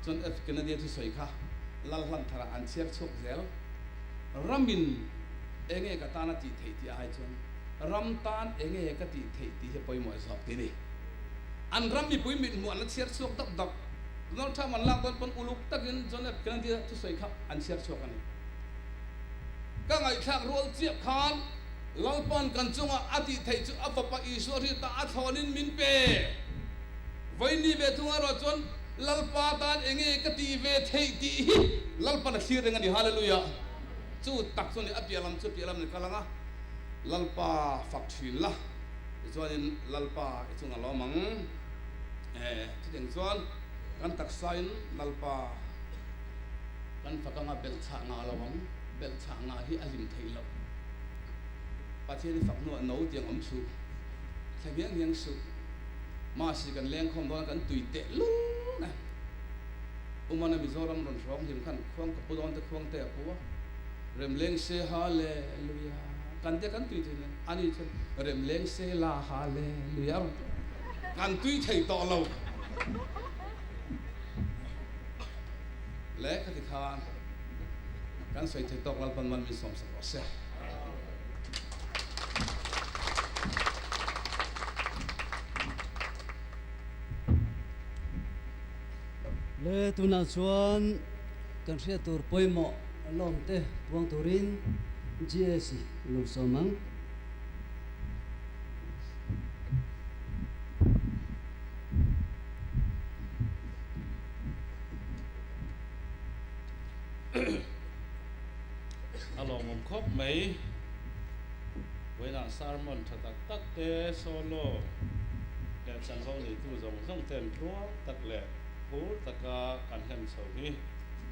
John F Kennedy a thusawi kha Lalhlanthara an chhiar chhuak zel. Ramin enge ka tan a tih theih tih ai chuan ram tan enge ka tih theih tih hi a pawimawh zawk ti a ni. An ram mipui mithmuh an la chhiar chhuak dap dap. Donald Trump an lak dawn pawn uluk takin John F Kennedy a thusawi kha an chhiar chhuak a ni. Ka ngaihthlak rual chiah khan Lalpa'n kan chungah a tih theih chu a fapa Isua hriat a thlawnin min pe. Vawiin ve thung erawh chuan Lalpa tan enge ka tih ve theih tih hi Lalpa'n a thlir reng a ni. Hallelujah! Chu tak chu a ni, a piah lam chu piah lam ni kal ang a, Lalpa fak thin la, tichuanin Lalpa i chungah lawm ang. Chutiang chuan kan taksain Lalpa kan fak anga belhchhah ngah lo ang, belhchhah ngah hi a hlim theih loh. Pathian i fak hnuah no tiang awm suh, thla ngiang ngiang suh. Mahse kan lengkhawm dawn a kan tui teh lul a. Umana Mizoram rawn hrawng hlim khan khuang ka pu dawn te khuang te a pu a. Rem leng se hallelujah kan tia kan tui thei nen ani chuan rem leng se la hallelujah a rawn ti a. Kan tui thei tawh lo. Le khati khan kan sawi thei tawk Lalpan man min sawmsak rawh se. Le tunah chuan kan hriat tur pawimawh lawmte puang turin GAC lo sawm ang. A lawmawm khawp mai. Vawiinah sermon tha tak tak te, solo leh chanvo neitu zawng zawng ten tluang tak leh phur taka kan hlen chho hi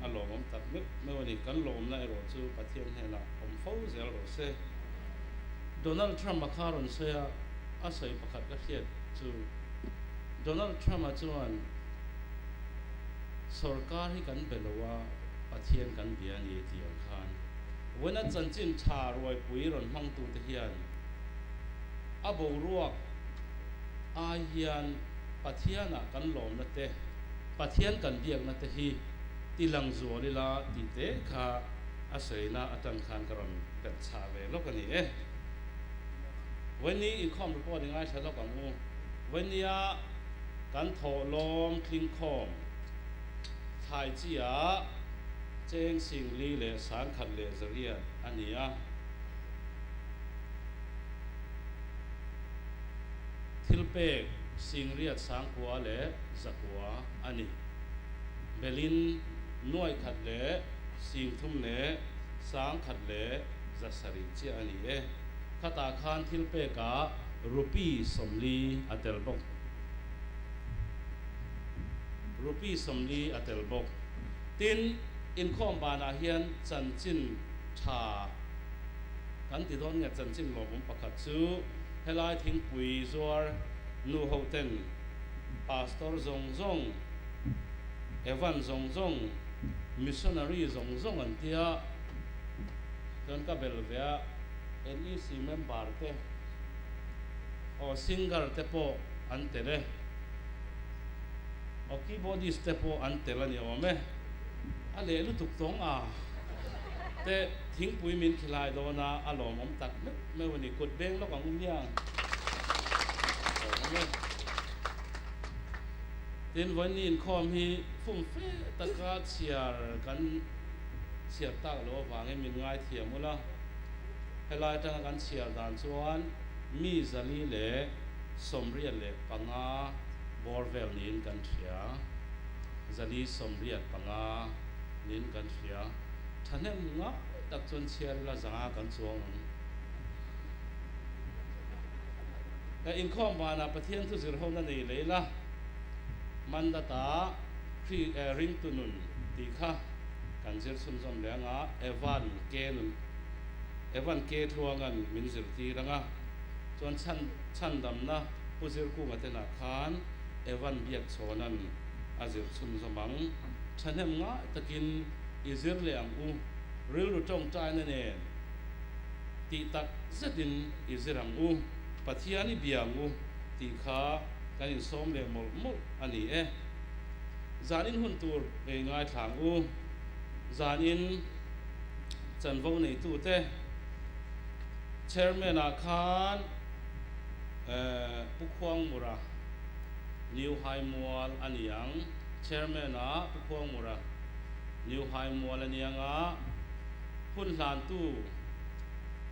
a lawmawm tak meuh meuh a ni. Kan lawmna erawh chu Pathian hnenah awm fo zel rawh se. Donald Trump-a kha rawn sawi a, a sawi pakhat ka hriat chu Donald Trump-a chuan Sorkar hi kan be lo a, Pathian kan bia a ni tih ang khan vawiina chanchin tha ruaipui rawn hmangtute hian a boruak ai hian Pathianah kan lawmna te, Pathian kan biakna te hi tilang zual ila tih te kha a sawina atang khan ka rawn belh chhah ve lawk a ni e. Vawiini inkhawm report i ngaithla lawk ang u. Vawiinia kan thawhlawm tlingkhawm thlai chiah cheng singli leh sangkhat leh zariat a ni a. Thil pek singriat sangkua leh zakua a ni. Belin nuaikhat leh singthum leh sangkhat leh zasarih chiah a ni e. Khatah khan thil pekah rupee 40 a tel bawk. Rupee 40 a tel bawk. Tin, inkhawm banah hian chanchin tha kan ti dawn nge chanchin lawmawm pakhat chu helai thingpui zuar nu ho ten pastor zawng zawng, Evan zawng zawng, missionary zawng zawng an tia chuan ka bel ve a, NEC member te aw singer te pawh an tel e. Aw keyboardist te pawh an tel a ni awm e. A leh lutuk tawng a te thingpui min khilai dawn a, a lawmawm tak meuh meuh a ni. Kut beng lawk ang u miang. Lawmawm e. Tin, vawiin inkhawm hi fum fe taka chhiar kan chhiar tak loh avangin min ngaithiam ula. Helai atanga kan chhiar dan chuan mi 485 bawr vel niin kan hria, 485 niin kan hria. Thahnem ngai tak chuan chhiar ila 500 kan chuang ang. Ka inkhawm vanah Pathian thu zir hona nei leh ila, Mandata Kri ringtu nun tih kha kan zir chhunzawm leh ang a, Evan ke nun Evan ke tluangan min zirtir ang a, chuan chhan chhandamna Pu Zirkunga te nah khan Evan biak chhawnan a zir chhunzawm ang. Thahnem ngai takin i zir leh ang u, rilru tawngtaina nen tih tak zetin i zir ang u, Pathian i bia ang u tih kha kan insawm leh mawlh mawlh a ni e. Zanin hun tur ei ngaithla ang u. Zanin chanvo neitute Chairman ah khan Pu Khuangmura New High Mual a ni ang. Chairman ah Pu Khuangmura New High Mual a ni ang a, hun hlantu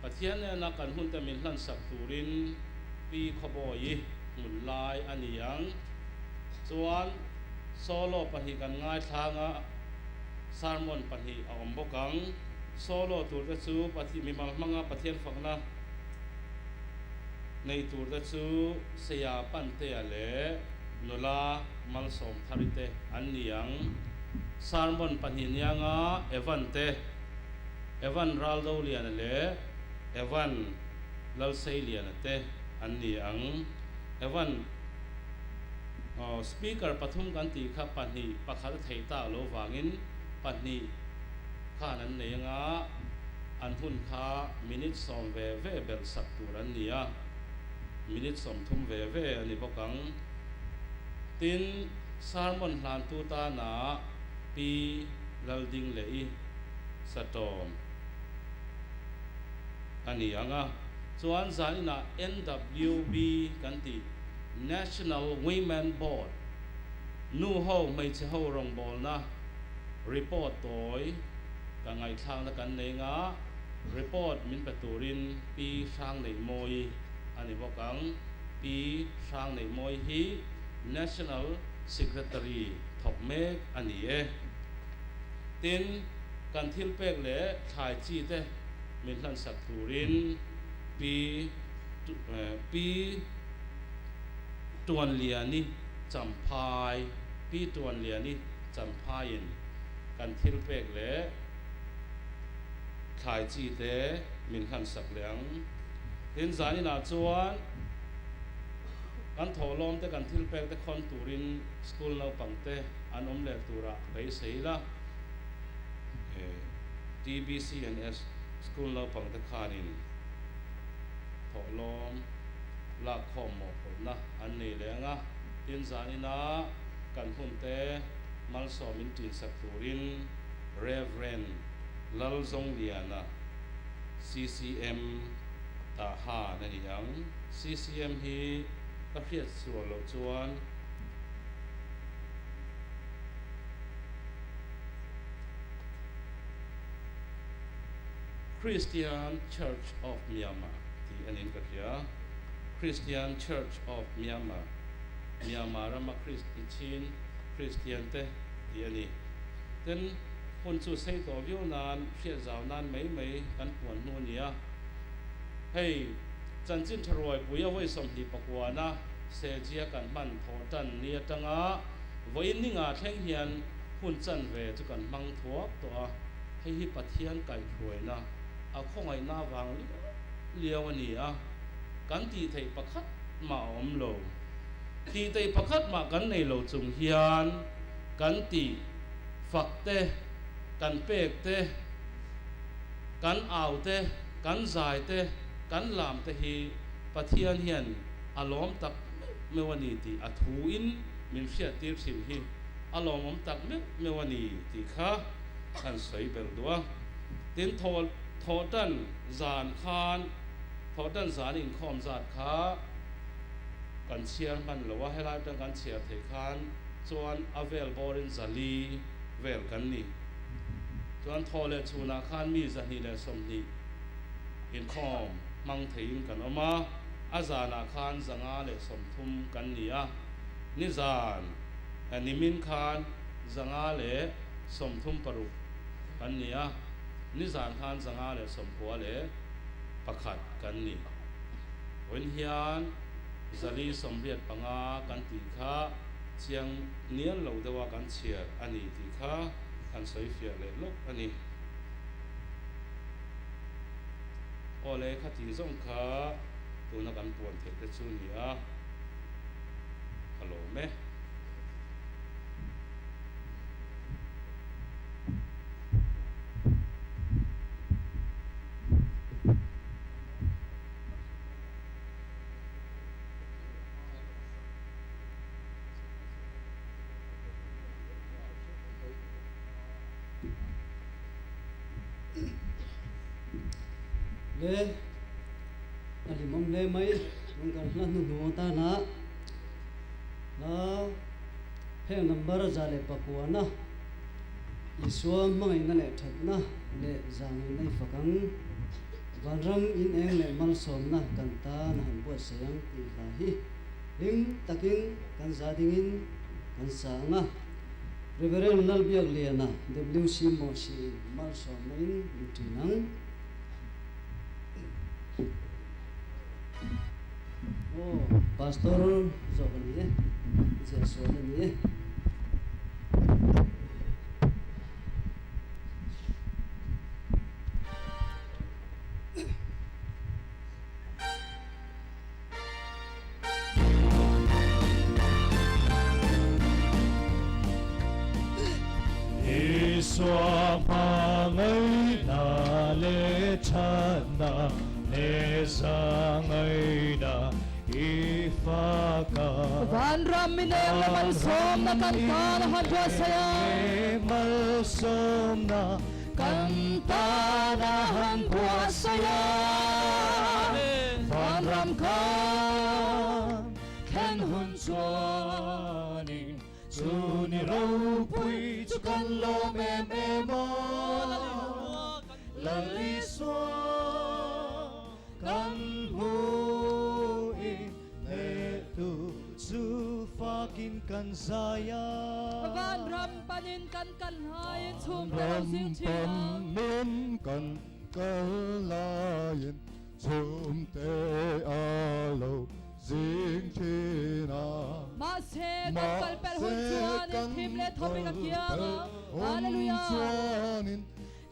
Pathian nena kan hunte min hlansak turin Pi Khawbawi hmun lai a ni ang. Chuan solo pahnih kan ngaithlang a, sermon pahnih a awm bawk ang. Solo turte chu mimal hmanga Pathian fakna nei turte chu Seia Pantea leh nula Malsawm Thari te an ni ang. Sermon pahnih nianga Evan te, Evan Raldoliana leh Evan Lalseiliana te an ni ang. Evan. Aw, Speaker pathum kan tih kha pahnih pakhat a theih tak lo vangin pahnih khan an nei anga an hun kha minute sawm ve ve belh sak tur an ni a, minute 30 ve ve a ni bawk ang. Tin, sermon hlantu tana Pi Lalding leh i Satawm a ni ang a, chuan zaninah NWB kan tih, National Women Board, nu ho hmeichhe ho rawngbawlna report tawi ka ngaihthlakna kan nei nga, report min pe turin Pi Hrangneihmawi a ni bawk ang. Pi Hrangneihmawi hi National Secretary thawk mek a ni e. Tin, kan thil pek leh thlai chi te min hlansak turin Pi Pi Tuanliani Champhai, Pi Tuanliani Champhaiin kan thil pek leh thlai chi te min hlansak leh ang. Tin, zaninah chuan kan thawhlawm te kan thil pek te khawn turin school naupang te an awm leh turah beisei ila. TBCNS school naupang te khanin thawhlawm lakkhawm mawhphurhna an nei leh ang a, tin zanina kan hunte malsawm in ṭinsak turin Rev. Lalzongliana, CCM, Tahan a ni ang. CCM hi ka hriat sual loh chuan Christian Church of Myanmar tih a niin ka hria. Christian Church of Myanmar, Myanmar rama Chin Christian te tih a ni. Tin, hun chu sei tawh viau nan, hriat zau nan mai mai kan puan hnu a ni a. Hei, chanchin tha ruaipui a vawi 20 pakuana Sejia kan hman thawh tan ni atanga vawiin ni nga thleng hian hun chanve chu kan hmang thuak tawh a. Hei hi Pathian kaihhruaina a khawngaihna avang liau liau a ni a, kan tih theih pakhat mah a awm lo. Tih theih pakhat mah kan nei lo chung hian kan tih fak te, kan pek te, kan au te, kan zai te, kan lam te hi Pathian hian a lawm tak meuh meuh a ni tih a thuin min hriattir thin hi a lawmawm tak meuh meuh a ni tih kha kan sawi belh duh a. Tin, thaw thawhtan zan khan thawhtan zan inkhawm zat kha kan chhiar hman lo a, helai atang kan chhiar theih khan chuan a vel bawrin zali vel kan ni. Chuan thaw leh chhunah khan mi 220 inkhawm hmang theiin kan awm a, a zanah khan 130 kan ni a, nizan nimin khan 536 kan ni a, nizan khan 591 kan ni. Vawiin hian 485 kan tih kha chiang nial lo deuha kan chhiar a ni tih kha kan sawi fiah leh lawk a ni. Aw le, khati zawng kha tuna kan puan theih te chu ni a, ka lawm e. Le a hlimawm hle mai tun kan hla hnuhnung atana hla heng number 109 Isua hmangaihna leh thatna leh zahngaihna i fak ang Vanram in eng leh malsawmna kan tan a han buatsaih ang tih hla hi hlim takin kan za dingin kan sa ang a. Reverend Lalbiakliana, WC Mosi in malsawmna in min ṭin ang. Aw, Pastor zawk a ni e, ziahsual a ni e. Isua hmangaihna leh thatna leh zahngaihna i fak a. Vanram min eng leh malsawmna kan tan a han buatsaih a. Malsawmna Kan tan a han buatsaih a, vanram kan thlen hun chuanin chu ni ropui chu kan lawm em em a, Lal Isua kan hmuhin Hnehtu chu fakin kan zai a. Vanram panin kan kal laiin chhungte lo zing thin a. Vanram panin kan kal laiin chhungte a lo zing thin a. Mahse kan kal pelh hun chuanin thim leh thawpin a kiang a. Hallelujah!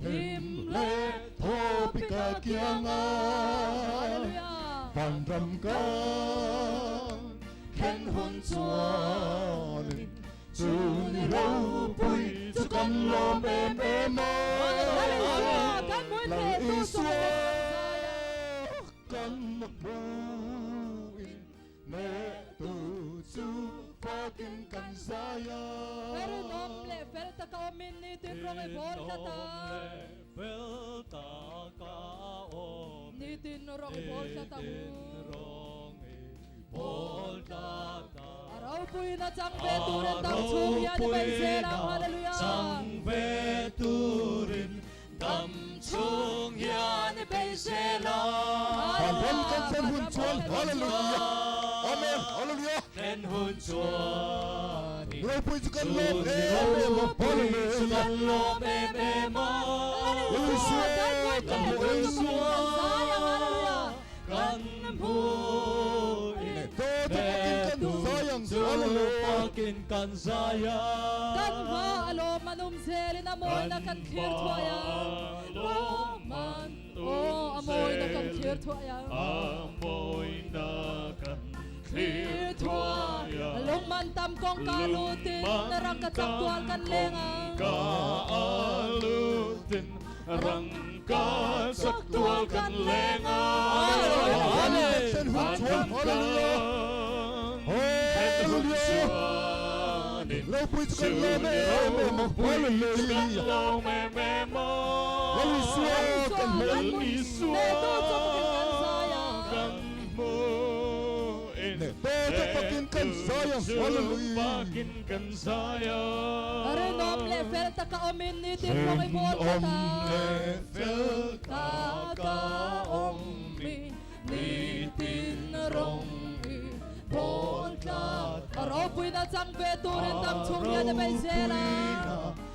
Him leh thawpik a kiang a, vanram kan thlen hun chuanin chu ni ropui chu kan lawm em em a. Lal Isua kan hmuhin Hnehtu chu fakin kan zai a. Rinawm leh fel taka awmin nitin rawng i bawl tlat a. Nitin rawng i bawl tlat ang u. A ropuina chang ve turin dam chhung hian i bei zel ang. Hallelujah. Dam chung hian i bei zel a. Vanram kan thlen hun chuan Hallelujah Amen Hallelujah. Thlen hun chuan i Ropui chu kan lawm em em a Ropui chu kan lawm em em a. Isua kan hmuh Isua kan hmuh in Hnehtu chu fakin kan zai ang. Kan hma a lawm an um zelin a mawina kan thlir thuai ang. Lawm an aw a mawina kan thlir thuai ang. A mawina kan thlir thuai ang. Lungman tam kawngka lutin rangka chak tual kan leng ang. Kawngka lutin rangka chak tual kan leng ang. Rinawm leh fel taka awmin nitin rawng i bawl tlat a. Taka awmin Nitin rawng i bawl tlat. A ropuina chang ve turin dam chhung hian i bei zel a.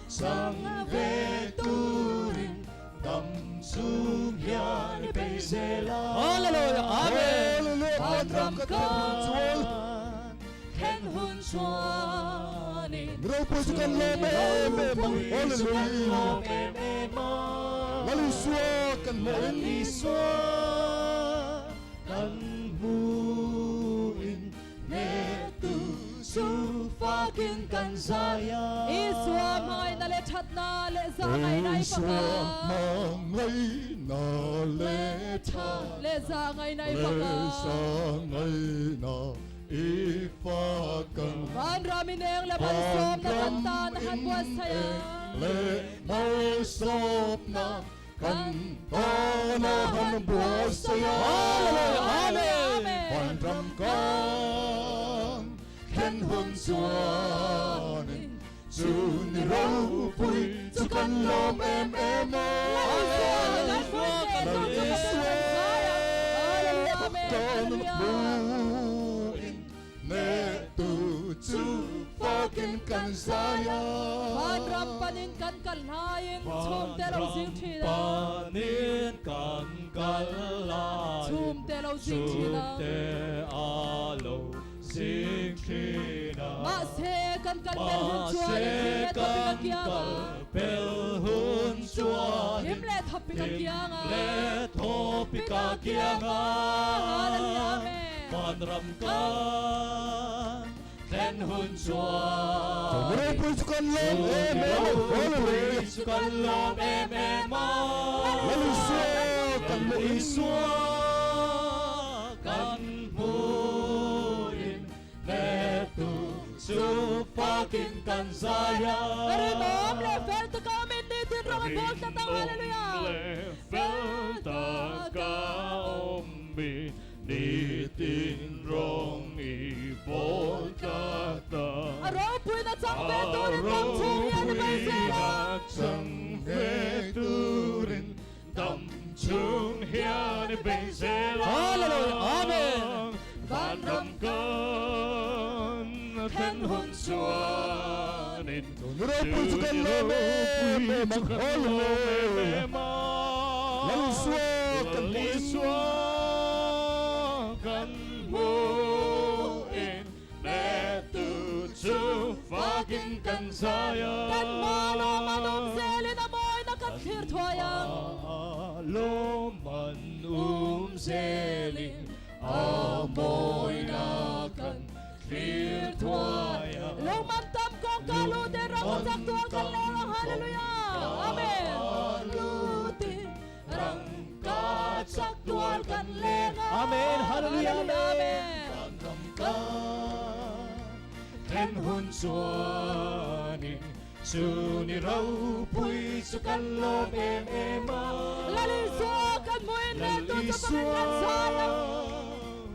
Chang ve turin dam chhung hian i bei zel a. Hallelujah Amen. Vanram kan thlen hun chuanin. Ropui chu kan lawm em em ang. Hallelujah. Lal Isua kan hmuhin. Lal Isua kan hmuhin hnehtu chu fakin kan zai a. Isua hmangaihna leh thatna leh zahngaihna i fak a. Isua hmangaihna leh thatna leh zahngaihna i fak a. Leh zahngaihna I fak ang. Vanram in eng leh malsawmna kan tan a han buatsaih a. Leh malsawmna Kan tana han buatsaih a. Hallelujah Amen. Vanram kan thlen hun chuanin chu ni ropui chu kan lawm em em a. Lal Isua kan hmuhin Hnehtu chu fakin kan zai a. Vanram panin kan kal hlaiin chhungte lo zing thin a. Panin kan kal laiin Chhungte lo zing thin a. Chhungte a lo zing thin a. Mahse kan kal pel hun chuanin thim leh thawpik a kiang a. Mahse kan kal pel hun chuanin Thim leh thawpik a kiang a. Thim leh thawpik a kiang a. Hallelujah Amen. Vanram kan thlen hun chuan. Chumi ropui chu kan lawm em em a. Ropui chu kan lawm em em a. Lal Isua kan hmuh in. Lal Isua kan hmuh in Hnehtu chu fakin kan zai a. Rinawm leh fel taka awmin nitin rawng i bawl tlat ang. Hallelujah. Rinawm leh fel taka awmin nitin rawng i bawl tlat ang. A ropuina chang ve turin dam chhung hian i bei zel a. A ropuina chang ve turin Dam chung hian i bei zel a. Hallelujah. Amen. Vanram kan thlen hun chuanin Chuni ropui chu kan lawm em em ang. Hallelujah. Lal Isua kan Lal hmuhin. Isua kan hmuhin Hnehtu chu fakin kan zai a. Kan hma lawm an awm zelin a mawina kan thlir thuai ang. Kan hma lawm an awm zelin a mawina kan thlir thuai ang. Lungman tam kawngka lut in ram a chak tual kan leng ang. Hallelujah! Amen! Lutin ram ka chak tual kan leng ang. Amen! Hallelujah! Amen! Then hun chuanin chu ni ropui chu kan lawm em em a. Lal Isua kan hmuhin leh tu chu pakin kan zai ang.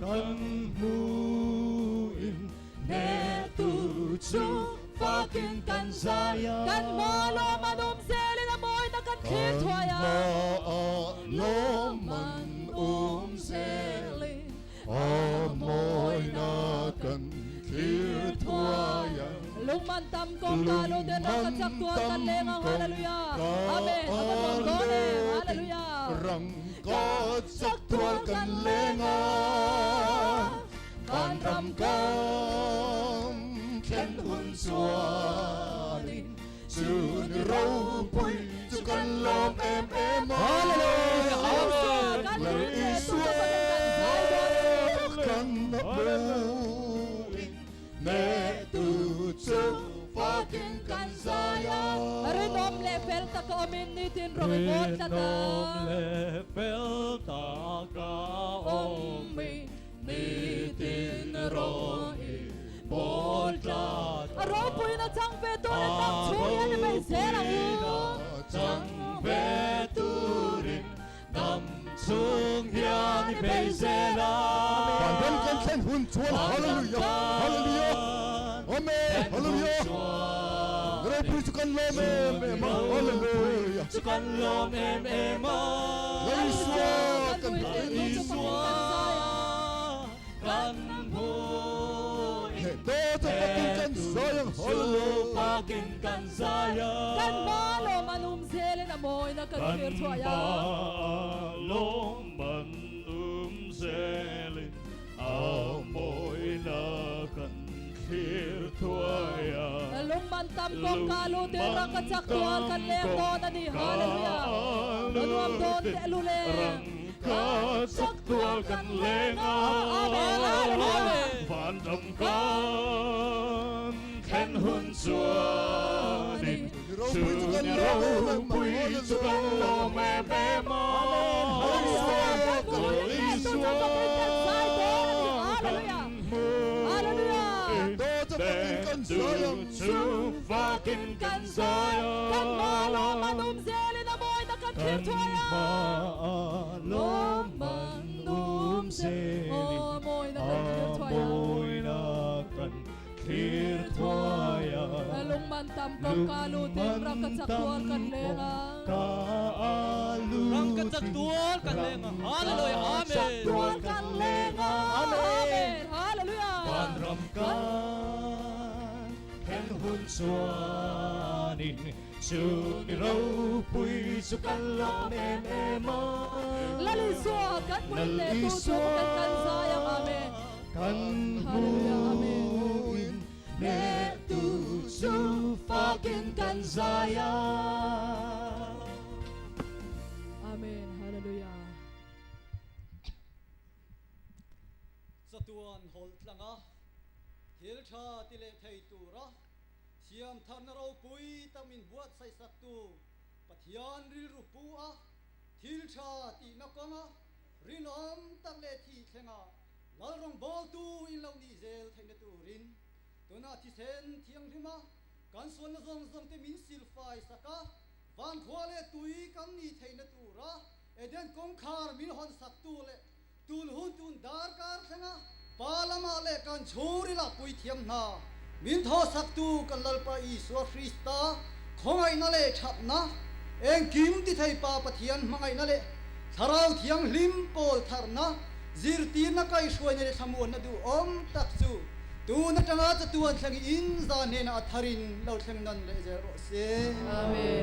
Kan hmuhin hnehtu chu fakin kan zai a. Kan hma lawm an awm zelin a mawina kan thlir thuai a. Kan hma lawm an awm zelin a mawina kan thlir thuai a. Lungman tam kawngka lo den rang ka chak tual kan leng ang Hallelujah. Amen. A va nuam dawn em. Hallelujah. Rang ka chak tual kan leng a. Vanram kan thlen hun chuanin chun ropui chu kan lawm em em a. Hallelujah. Amen. Lal Isua kan hmuhin hnehtu chu fakin kan zai a. Rinawm leh fel taka awmin nitin rawng i bawl tlat a. Rinawm leh fel taka awmin nitin rawng i bawl tlat a. A ropuina chang ve turin dam chhung hian i bei zel ang u. Chang ve turin dam chhung hian i bei zel a. Vanram kan thlen hun chuan Hallelujah! Hallelujah! Amen! Hallelujah! Ropui chu kan lawm em em a. Hallelujah! Chu kan lawm em em a. Lal Isua kan Lal hmuhin. Isua kan hmuhin. Hnehtu chu fakin kan zai ang. Hallelujah! Fakin kan zai a. Kan hma lawm an um zelin a mawina kan thlir thuai a. Kan hma lawm an um zelin a mawina kan thlir thuai a. Lungman tam kawngka lutin rang ka chak tual kan leng dawn a ni. Hallelujah! A nuam dawn tehlul e. Rang ka chak tual kan leng a. Amen! Hallelujah! Vanram kan thlen hun chuanin Ropui chu kan chuni lawm em em a. ropui chu kan lawm em em a. Lal Isua kan Lal Isua Hallelujah! kan hmuhin Hallelujah! Hnehtu chu fakin kan zai ang. chu fakin kan zai a. Kan hma lawm an um zelin a mawina kan thlir Kan thuai a. hmaah lawmman um zelin Aw, mawina a kan thlir thuai a. mawina kan thlir thuai a. Lungman tam kawngka lutin rangkachak tual kan leng a. Rangkachak tual kan leng a. Hallelujah. Amen. Tual kan leng a. Amen. Hallelujah. Vanram kan then hun chuanin chu ni ropui chu kan lawm em em a. Lal Isua kan hmuin leh tu chu kan kan zai ang. Amen. Kan Hallelujah. Amen. hmuin leh tu chu fakin kan zai a. Amen. Hallelujah. Chatuan hawlh tlanga thil tha ti leh thei tura siam tharna ropui tak min buatsaih saktu Pathian rilru pu a, thil tha tihna kawnga rinawm tak leh thih thlenga Lal rawngbawltu in lo nih zel theihna turin tunah thisen thianghlima kan sualna zawng zawng te min silfai sak a, vankhua leh tui kan nih theihna tura Eden kawngkhar min hawn saktu leh Tun hun tun darkar thlenga Pa lamah leh kan chhungrila puithiam hna min thawhsaktu kan Lalpa Isua Krista khawngaihna leh thatna, engkim tithei Pa Pathian hmangaihna leh Thlarau Thianghlim pawl tharna, zirtirna kaihhruaina leh thlamuanna duhawm tak chu tun atanga chatuan thleng in za hnenah a tharin lo thleng nawn leh zel rawh se. Amen.